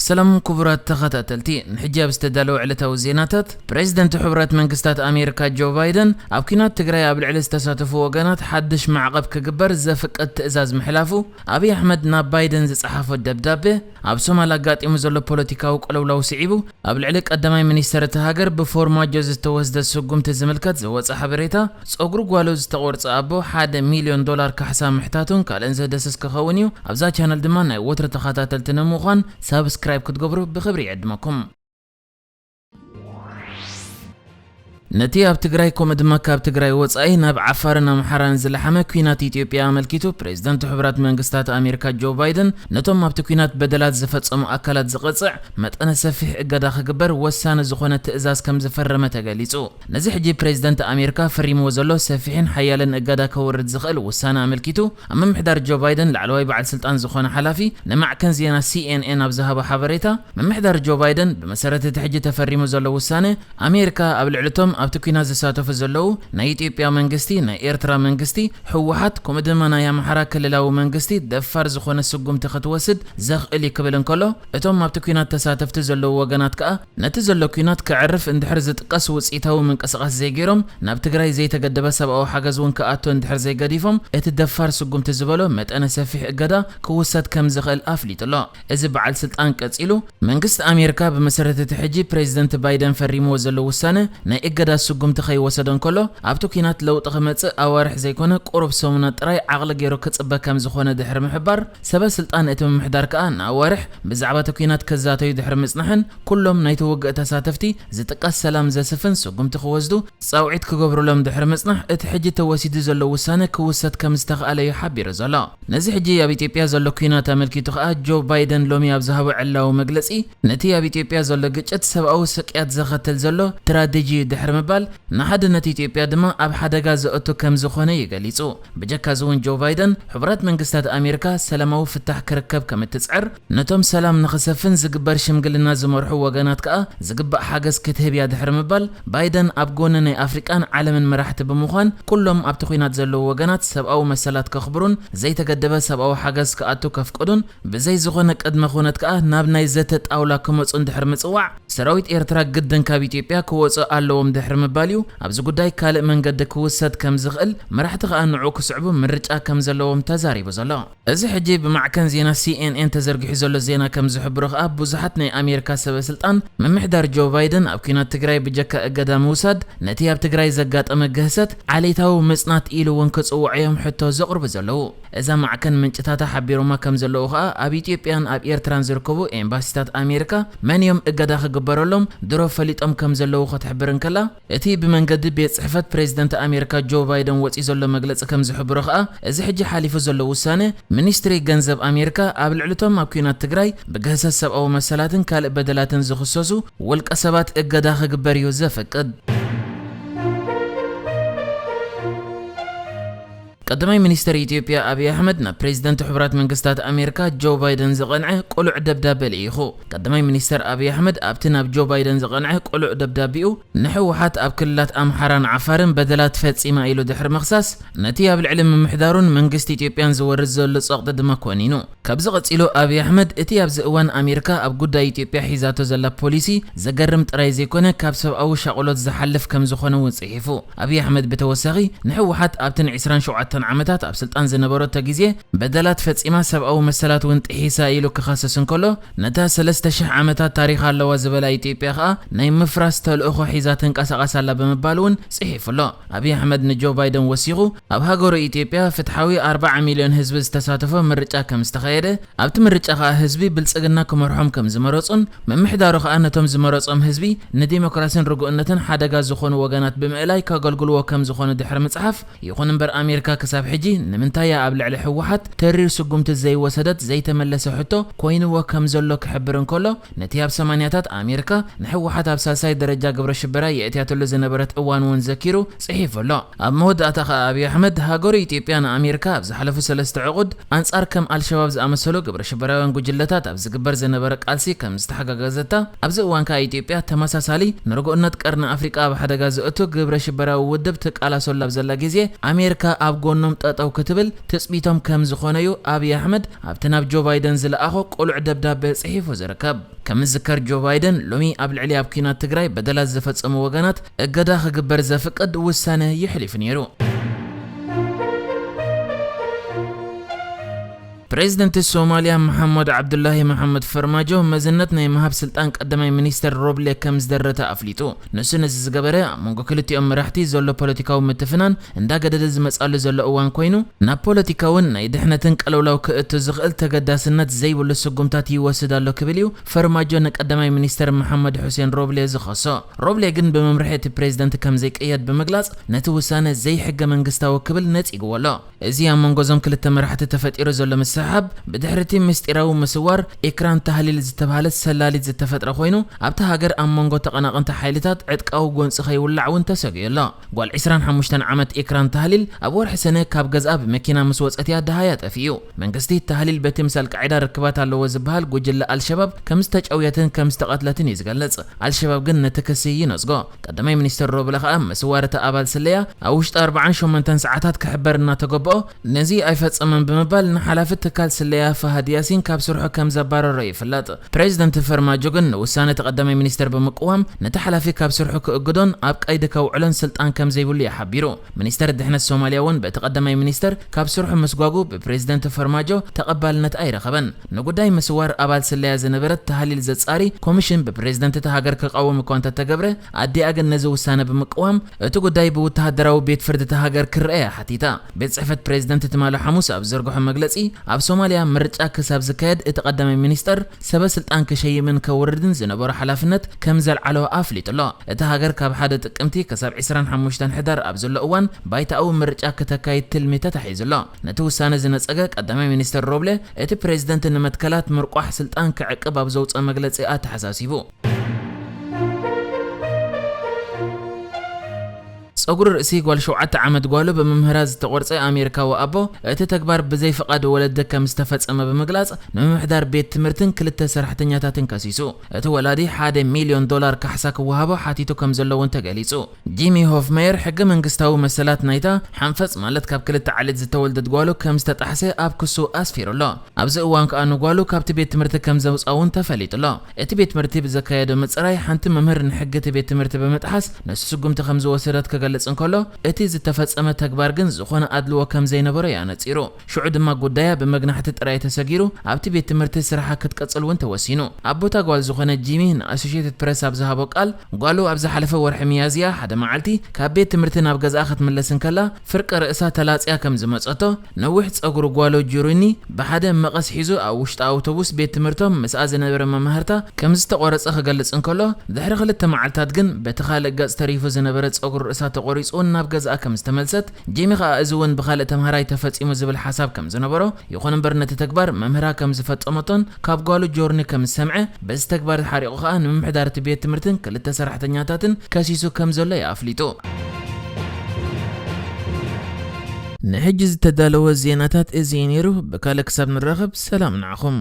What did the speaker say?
ሰላም ክቡራት ተኸታተልቲ፣ ንሕጂ ኣብ ዝተዳለወ ዕለታዊ ዜናታት፣ ፕሬዚደንት ሕቡራት መንግስታት ኣሜሪካ ጆ ባይደን ኣብ ኲናት ትግራይ ኣብ ልዕሊ ዝተሳተፉ ወገናት ሓድሽ ማዕቐብ ክግበር ዘፍቅድ ትእዛዝ ምሕላፉ፣ ኣብይ ኣሕመድ ናብ ባይደን ዝጸሓፎ ደብዳቤ፣ ኣብ ሶማል ኣጋጢሙ ዘሎ ፖለቲካዊ ቅልውላው ስዒቡ፣ ኣብ ልዕሊ ቀዳማይ ሚኒስተር እታ ሃገር ብፎርማጆ ዝተወስደ ስጉምቲ ዝምልከት ዝወጸ ሓበሬታ፣ ጸጉሪ ጓሉ ዝተቖርጸ ኣቦ ሓደ ሚልዮን ዶላር ካሕሳ ምሕታቱን ካልእን ዘደስስ ክኸውን እዩ። ኣብዛ ቻነል ድማ ናይ ወትሩ ተኸታተልቲ ንምዃን ሳብስክራይብ ክትገብሩ ብኽብሪ ይዕድመኩም። ነቲ ኣብ ትግራይ ከምኡ ድማ ካብ ትግራይ ወጻኢ ናብ ዓፋርን ኣምሓራን ዝለሓመ ኲናት ኢትዮጵያ ኣመልኪቱ፣ ፕሬዚደንት ሕቡራት መንግስታት ኣሜሪካ ጆ ባይደን ነቶም ኣብቲ ኲናት በደላት ዝፈጸሙ ኣካላት ዝቐጽዕ መጠነ ሰፊሕ እገዳ ክግበር ወሳኒ ዝኾነ ትእዛዝ ከም ዝፈረመ ተገሊጹ። ነዚ ሕጂ ፕሬዚደንት ኣሜሪካ ፈሪምዎ ዘሎ ሰፊሕን ሓያልን እገዳ ከውርድ ዝኽእል ውሳነ ኣመልኪቱ፣ ኣብ ምምሕዳር ጆ ባይደን ላዕለዋይ በዓል ስልጣን ዝኾነ ሓላፊ ንማዕከን ዜና ሲ ኤን ኤን ኣብ ዝሃቦ ሓበሬታ፣ ምምሕዳር ጆ ባይደን ብመሰረት እቲ ሕጂ ተፈሪሙ ዘሎ ውሳነ፣ ኣሜሪካ ኣብ ልዕሊ እቶም ኣብቲ ኲናት ዝሳተፉ ዘለዉ ናይ ኢትዮጵያ መንግስቲ፣ ናይ ኤርትራ መንግስቲ፣ ህወሓት፣ ከምኡ ድማ ናይ ኣምሓራ ክልላዊ መንግስቲ ደፋር ዝኾነ ስጉምቲ ክትወስድ ዘኽእል እዩ ክብል እንከሎ፣ እቶም ኣብቲ ኲናት ተሳተፍቲ ዘለዉ ወገናት ከኣ ነቲ ዘሎ ኲናት ከዕርፍ እንድሕር ዝጥቀስ ውጽኢታዊ ምንቅስቓስ ዘይገይሮም፣ ናብ ትግራይ ዘይተገደበ ሰብኣዊ ሓገዝ እውን ክኣቱ እንድሕር ዘይገዲፎም፣ እቲ ደፋር ስጉምቲ ዝበሎ መጠነ ሰፊሕ እገዳ ክውሰድ ከም ዝኽእል ኣፍሊጡ ኣሎ። እዚ በዓል ስልጣን ቀጺሉ፣ መንግስቲ ኣሜሪካ ብመሰረት እቲ ሕጂ ፕሬዚደንት ባይደን ፈሪምዎ ዘሎ ውሳነ ናይ እገዳ ስጉምቲ ከይወሰደ እንከሎ፣ ኣብቲ ኲናት ለውጢ ክመጽእ ኣዋርሕ ዘይኮነ ቁሩብ ሰሙናት ጥራይ ዓቕሊ ገይሩ ክጽበ ከም ዝኾነ ድሕሪ ምሕባር፣ ሰበ ስልጣን እቲ ምምሕዳር ከኣ ንኣዋርሕ ብዛዕባ እቲ ኲናት ክዛተዩ ድሕሪ ምጽናሕን፣ ኩሎም ናይቲ ውግእ ተሳተፍቲ ዝጥቀስ ሰላም ዘስፍን ስጉምቲ ክወስዱ ጻውዒት ክገብሩሎም ድሕሪ ምጽናሕ፣ እቲ ሕጂ ተወሲዱ ዘሎ ውሳነ ክውሰድ ከም ዝተኽኣለ እዩ ሓቢሩ ዘሎ። ነዚ ሕጂ ኣብ ኢትዮጵያ ዘሎ ኲናት ኣመልኪቱ ከኣ ጆ ባይደን ሎሚ ኣብ ዝሃቦ ዕላዊ መግለጺ፣ ነቲ ኣብ ኢትዮጵያ ዘሎ ግጭት ሰብኣዊ ስቅያት ዘኸትል ዘሎ ትራጀዲ እዩ ድሕሪ ምባል፣ ንሓድነት ኢትዮጵያ ድማ ኣብ ሓደጋ ዘእቱ ከም ዝኾነ እዩ ገሊጹ። ብጀካ እዚ እውን ጆ ባይደን፣ ሕቡራት መንግስታት ኣሜሪካ ሰላማዊ ፍታሕ ክርከብ ከም እትጽዕር፣ ነቶም ሰላም ንኽሰፍን ዝግበር ሽምግልና ዝመርሑ ወገናት ከኣ ዝግባእ ሓገዝ ክትህብ እያ ድሕሪ ምባል፣ ባይደን ኣብ ጎኒ ናይ ኣፍሪቃን ዓለምን መራሕቲ ብምዃን፣ ኩሎም ኣብቲ ኲናት ዘለዉ ወገናት ሰብኣዊ መሰላት ከኽብሩን ዘይተገደበ ሰብኣዊ ሓገዝ ክኣቱ ከፍቅዱን፣ ብዘይ ዝኾነ ቅድመ ኩነት ከኣ ናብ ናይ ዘተ ጣውላ ክመጹ እንድሕር ምጽዋዕ፣ ሰራዊት ኤርትራ ግድን ካብ ኢትዮጵያ ክወጹ ኣለዎም ድሕሪ ምባል እዩ። ኣብዚ ጉዳይ ካልእ መንገዲ ክውሰድ ከም ዝኽእል፣ መራሕቲ ከኣ ንዕኡ ክስዕቡ ምርጫ ከም ዘለዎም ተዛሪቡ ዘሎ። እዚ ሕጂ ብማዕከን ዜና ሲ ኤን ኤን ተዘርጊሑ ዘሎ ዜና ከም ዝሕብሮ ከኣ፣ ብዙሓት ናይ ኣሜሪካ ሰበ ስልጣን፣ ምምሕዳር ጆ ባይደን ኣብ ኲናት ትግራይ ብጀካ እገዳ ምውሳድ፣ ነቲ ኣብ ትግራይ ዘጋጠመ ግህሰት ዓሌታዊ ምጽናት ኢሉ እውን ክጽውዖ እዮም ሕቶ ዘቕርቡ ዘለዉ። እዛ ማዕከን ምንጭታታ ሓቢሮማ ከም ዘለዉ ከኣ፣ ኣብ ኢትዮጵያን ኣብ ኤርትራን ዝርከቡ ኤምባሲታት ኣሜሪካ መን እዮም እገዳ ክግበረሎም ድሮ ፈሊጦም ከም ዘለዉ ክትሕብር እንከላ፣ እቲ ብመንገዲ ቤት ጽሕፈት ፕሬዚደንት ኣሜሪካ ጆ ባይደን ወጺኡ ዘሎ መግለጺ ከም ዝሕብሮ ከኣ፣ እዚ ሕጂ ሓሊፉ ዘሎ ውሳነ፣ ሚኒስትሪ ገንዘብ ኣሜሪካ ኣብ ልዕሊ እቶም ኣብ ኲናት ትግራይ ብግህሰት ሰብኣዊ መሰላትን ካልእ በደላትን ዝኽሰሱ ውልቀ ሰባት እገዳ ክግበር እዩ ዘፍቅድ። ቀዳማይ ሚኒስተር ኢትዮጵያ ኣብይ ኣሕመድ ናብ ፕሬዚደንት ሕቡራት መንግስታት ኣሜሪካ ጆ ባይደን ዝቐንዐ ቅሉዕ ደብዳበ ልኢኹ። ቀዳማይ ሚኒስተር ኣብይ ኣሕመድ ኣብቲ ናብ ጆ ባይደን ዝቐንዐ ቅሉዕ ደብዳቤኡ፣ ንህወሓት ኣብ ክልላት ኣምሓራን ዓፋርን በደላት ፈጺማ ኢሉ ድሕሪ ምኽሳስ፣ ነቲ ኣብ ልዕሊ ምምሕዳሩን መንግስቲ ኢትዮጵያን ዝወርድ ዘሎ ጸቕጢ ድማ ኮኒኑ። ካብዚ ቀጺሉ ኣብይ ኣሕመድ፣ እቲ ኣብዚ እዋን ኣሜሪካ ኣብ ጉዳይ ኢትዮጵያ ሒዛቶ ዘላ ፖሊሲ ዘገርም ጥራይ ዘይኮነ፣ ካብ ሰብኣዊ ሻቕሎት ዝሓልፍ ከም ዝኾነ እውን ጽሒፉ። ኣብይ ኣሕመድ ብተወሳኺ፣ ንህወሓት ኣብተን ዕስራን ሸውዓተን ዓመታት ኣብ ስልጣን ዝነበረቶ ግዜ በደላት ፈጺማ፣ ሰብኣዊ መሰላት እውን ጥሒሳ ኢሉ ክኸስስ እንከሎ፣ ነታ ሰለስተ ሽሕ ዓመታት ታሪኽ ኣለዋ ዝበላ ኢትዮጵያ ከኣ ናይ ምፍራስ ተልእኾ ሒዛ ትንቀሳቐስ ኣላ ብምባል እውን ጽሒፉ ኣሎ። ኣብይ ኣሕመድ ንጆ ባይደን ወሲኹ፣ ኣብ ሃገሩ ኢትዮጵያ ፍትሓዊ ኣርብዓ ሚልዮን ህዝቢ ዝተሳተፎ ምርጫ ከም ዝተኻየደ፣ ኣብቲ ምርጫ ከኣ ህዝቢ ብልጽግና ክመርሖም ከም ዝመረጹን፣ ምምሕዳሩ ከኣ ነቶም ዝመረጾም ህዝቢ ንዲሞክራሲን ርጉእነትን ሓደጋ ዝኾኑ ወገናት ብምእላይ ከገልግልዎ ከም ዝኾኑ ድሕሪ ምጽሓፍ፣ ይኹን እምበር ኣሜሪካ ክሳብ ሕጂ ንምንታይ እያ ኣብ ልዕሊ ህወሓት ተሪር ስጉምቲ ዘይወሰደት ዘይተመለሰ ሕቶ ኮይንዎ ከም ዘሎ ክሕብር እንከሎ፣ ነቲ ኣብ ሰማንያታት ኣሜሪካ ንህወሓት ኣብ ሳልሳይ ደረጃ ግብረ ሽበራ የእትያትሉ ዝነበረት እዋን እውን ዘኪሩ ጽሒፉ ኣሎ። ኣብ መወዳእታ ከኣ ኣብይ ኣሕመድ፣ ሃገሩ ኢትዮጵያ ንኣሜሪካ ኣብ ዝሓለፉ ሰለስተ ዕቑድ ኣንጻር ከም ኣልሸባብ ዝኣመሰሉ ግብረ ሽበራውያን ጉጅለታት ኣብ ዝግበር ዝነበረ ቃልሲ ከም ዝተሓጋገዘታ፣ ኣብዚ እዋን ከኣ ኢትዮጵያ ተመሳሳሊ ንርጉእነት ቀርኒ ኣፍሪቃ ኣብ ሓደጋ ዘእቱ ግብረ ሽበራዊ ውድብ ትቃላሰሉ ኣብ ዘላ ግዜ ኣሜሪካ ኣብ ጎኖም ጠጠው ክትብል ትጽቢቶም ከም ዝኾነ እዩ ኣብይ ኣሕመድ ኣብቲ ናብ ጆ ባይደን ዝለኣኾ ቅሉዕ ደብዳበ ጽሒፉ ዝርከብ። ከም ዝዝከር፣ ጆ ባይደን ሎሚ ኣብ ልዕሊ ኣብ ኲናት ትግራይ በደላት ዝፈጸሙ ወገናት እገዳ ክግበር ዘፍቅድ ውሳነ የሕሊፉ ነይሩ። ፕሬዚደንት ሶማልያ መሓመድ ዓብዱላሂ መሓመድ ፈርማጆ መዝነት ናይ ምሃብ ስልጣን ቀዳማይ ሚኒስተር ሮብሌ ከም ዝደረተ ኣፍሊጡ። ንሱ ነዚ ዝገበረ ኣብ መንጎ ክልቲኦም መራሕቲ ዘሎ ፖለቲካዊ ምትፍናን እንዳገደደ ዝመጻሉ ዘሎ እዋን ኮይኑ፣ ናብ ፖለቲካውን ናይ ድሕነትን ቅልውላው ክእቱ ዝኽእል ተገዳስነት ዘይብሉ ስጉምታት ይወስድ ኣሎ ክብል እዩ ፈርማጆ ንቀዳማይ ሚኒስተር መሓመድ ሑሴን ሮብሌ ዝኸሶ። ሮብሌ ግን ብመምርሒ እቲ ፕሬዚደንት ከም ዘይቅየድ ብምግላጽ ነቲ ውሳነ ዘይሕገ መንግስታዊ ክብል ነጺግዎ ኣሎ። እዚ ኣብ መንጎ እዞም ክልተ መራሕቲ ተፈጢሩ ዘሎ ምስሕሓብ፣ ብድሕሪ እቲ ምስጢራዊ ምስዋር ኢክራን ታህሊል ዝተባህለት ሰላሊት ዝተፈጥረ ኮይኑ፣ ኣብታ ሃገር ኣብ መንጎ ተቐናቐንቲ ሓይልታት ዕጥቃዊ ጎንጺ ከይውላዕ እውን ተሰጊኡ ኣሎ። ጓል ዕስራን ሓሙሽተን ዓመት ኢክራን ታህሊል ኣብ ወርሒ ሰነ ካብ ገዝኣ ብመኪና ምስ ወጸት እያ ደሃያ ጠፊኡ። መንግስቲ፣ ታህሊል በቲ ምስ ኣልቃዒዳ ርክባት ኣለዎ ዝበሃል ጉጅለ ኣልሸባብ ከም ዝተጨውየትን ከም ዝተቐትለትን እዩ ዝገልጽ። ኣልሸባብ ግን ነቲ ክሲ ይነጽጎ። ቀዳማይ ሚኒስተር ሮብለ ከኣ፣ መስዋር እቲ ኣባል ስለያ ኣብ ውሽጢ ኣርባዓን ሸሞንተን ሰዓታት ክሕበር እናተገበኦ፣ ነዚ ኣይፈጸመን ብምባል ንሓላፊ ትካል ስለያ ፋሃድ ያሲን ካብ ስርሑ ከም ዘባረሮ ይፍለጥ። ፕሬዚደንት ፈርማጆ ግን ንውሳነ እቲ ቀዳማይ ሚኒስተር ብምቅዋም፣ ነቲ ሓላፊ ካብ ስርሑ ክእግዶን ኣብ ቀይዲ ከውዕሎን ስልጣን ከም ዘይብሉ እዩ ሓቢሩ። ሚኒስተር ድሕነት ሶማልያ እውን በቲ ቀዳማይ ሚኒስተር ካብ ስርሑ ምስጓጉ ብፕሬዚደንት ፈርማጆ ተቐባልነት ኣይረኸበን። ንጉዳይ ምስዋር ኣባል ስለያ ዝነበረት ታህሊል ዘጻሪ ኮሚሽን ብፕሬዚደንት እታ ሃገር ክቐውም እኳ እንተተገብረ፣ ኣዲኣ ግን ነዚ ውሳነ ብምቅዋም፣ እቲ ጉዳይ ብወተሃደራዊ ቤት ፍርዲ እታ ሃገር ክረአ እያ ሓቲታ። ቤት ጽሕፈት ፕሬዚደንት ትማሊ ሓሙስ ኣብ ዘርግሖ መግለጺ፣ ኣብ ሶማልያ ምርጫ ክሳብ ዝካየድ እቲ ቀዳማይ ሚኒስተር ሰበ ስልጣን ክሸይምን ከውርድን ዝነበሮ ሓላፍነት ከም ዘልዓሎ ኣፍሊጡ ኣሎ። እታ ሃገር ካብ ሓደ ጥቅምቲ ክሳብ ዕስራን ሓሙሽተን ሕዳር ኣብ ዘሎ እዋን ባይታኣዊ ምርጫ ክተካይድ ትልሚ ተታሒዙ ኣሎ። ነቲ ውሳነ ዝነጸገ ቀዳማይ ሚኒስተር ሮብለ፣ እቲ ፕሬዚደንት ንመትከላት ምርቋሕ ስልጣን ክዕቅብ ኣብ ዘውጽኦ መግለጺ ኣተሓሳሲቡ። ጸጉሪ ርእሲ ጓል ሸውዓተ ዓመት ጓሉ ብመምህራ ዝተቖርጸ ኣሜሪካዊ ኣቦ፣ እቲ ተግባር ብዘይ ፍቓድ ወለዲ ከም ዝተፈጸመ ብምግላጽ፣ ንምምሕዳር ቤት ትምህርትን ክልተ ሰራሕተኛታትን ከሲሱ። እቲ ወላዲ ሓደ ሚልዮን ዶላር ካሕሳ ክወሃቦ ሓቲቱ ከም ዘሎ እውን ተገሊጹ። ጂሚ ሆፍመየር፣ ሕገ መንግስታዊ መሰላት ናይታ ሓንፈጽ፣ ማለት ካብ ክልተ ዓሌት ዝተወልደት ጓሉ ከም ዝተጣሕሰ ኣብ ክሱ ኣስፊሩ ኣሎ። ኣብዚ እዋን ከኣ ንጓሉ ካብቲ ቤት ትምህርቲ ከም ዘውጽኣ እውን ተፈሊጡ ኣሎ። እቲ ቤት ትምህርቲ ብዘካየዶ ምጽራይ፣ ሓንቲ መምህር ንሕጊ እቲ ቤት ትምህርቲ ብምጥሓስ ንሱ ስጉምቲ ከም ዝወሰደት ክገልጽ እንከሎ፣ እቲ ዝተፈጸመ ተግባር ግን ዝኾነ ኣድልዎ ከም ዘይነበሮ እዩ ኣነጺሩ። ሽዑ ድማ ጉዳያ ብመግናሕቲ ጥራይ ተሰጊሩ፣ ኣብቲ ቤት ትምህርቲ ስራሓ ክትቅጽል እውን ተወሲኑ። ኣቦ እታ ጓል ዝኾነ ጂሚ ንኣሶሽየትድ ፕረስ ኣብ ዝሃቦ ቃል፣ ጓሉ ኣብ ዝሓለፈ ወርሒ ሚያዝያ ሓደ መዓልቲ ካብ ቤት ትምህርቲ ናብ ገዝኣ ክትምለስ እንከላ፣ ፍርቂ ርእሳ ተላጽያ ከም ዝመጸቶ፣ ነዊሕ ጸጉሪ ጓሉ ጁሩኒ ብሓደ መቐስ ሒዙ ኣብ ውሽጢ ኣውቶቡስ ቤት ትምህርቶም ምስኣ ዝነበረ መማህርታ ከም ዝተቖረጸ ክገልጽ እንከሎ፣ ድሕሪ ክልተ መዓልታት ግን በቲ ካልእ ገጽ ተሪፉ ዝነበረ ጸጉሪ ርእሳ ተቖሪጹ ናብ ገዝኣ ከም ዝተመልሰት፣ ጂሚ ከኣ እዚ እውን ብኻልእ ተምሃራይ ተፈጺሙ ዝብል ሓሳብ ከም ዝነበሮ፣ ይኹን እምበር ነቲ ተግባር መምህራ ከም ዝፈጸመቶን ካብ ጓሉ ጆርኒ ከም ዝሰምዐ፣ በዚ ተግባር ሓሪቑ ከኣ ንምምሕዳር እቲ ቤት ትምህርትን ክልተ ሰራሕተኛታትን ከሲሱ ከም ዘሎ እዩ ኣፍሊጡ። ንሕጂ ዝተዳለወ ዜናታት እዚ እዩ ነይሩ። ብካልእ ክሳብ ንራኸብ፣ ሰላም ንዓኹም።